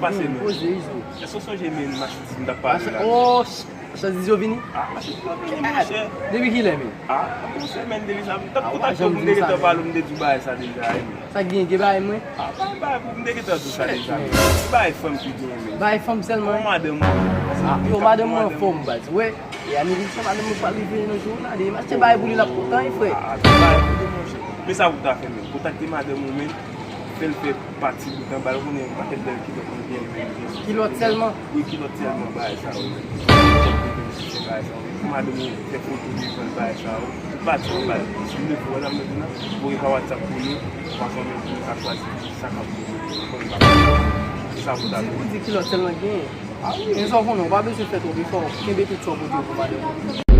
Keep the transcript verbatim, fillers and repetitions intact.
Pase nou. Poze, Izo. Èske w sonje men machè m t ap pale la? Oh, machandiz yo vini? Ah, machè m t ap vini, monchè. Depi kilè, men? Ah, yon semèn depi sa. M t ap kontakte w, m te gentan pale w, m te di w bagay sa deja, wi. Sa gen, gen bagay mwen? Ah, pa bagay pou m te gentan di w sa deja, men. Bagay fanm ki gen, men. Bagay fanm sèlman? Kòman madanm ou? Ah, yo, madanm mwen anfòm, baz. Wè, e anivèsè madanm mwen pral rive nan jou la, de mache bagay pou li, l ap kontan, wi, frè. Ah, bagay pou li, monchè. Men sa pou w ta fè, men. Kontakte madanm ou, men. Fè l fè pati bouton ba l, ou konnen yon pakèt bèl kilòt nou gen menm. Kilòt sèlman? Wi, kilòt sèlman, bagay sa yo. Kilòt nou gen sou bagay sa yo. Pou madanm ou fè foto devan l, bagay sa yo. Tout pati anba l. Si w leve w nan mèt nan, voye pa WhatsApp pou nou, fason menm pou nou ka chwazi sa k ap pou nou. Konn pa. Se sa pou ta. Ou di, ou di kilòt sèlman gen. Ah wi. Men sa w konnen, ou pa bezwen fè twòp efò. Kenbe tout sa w pote yo pou madanm ou.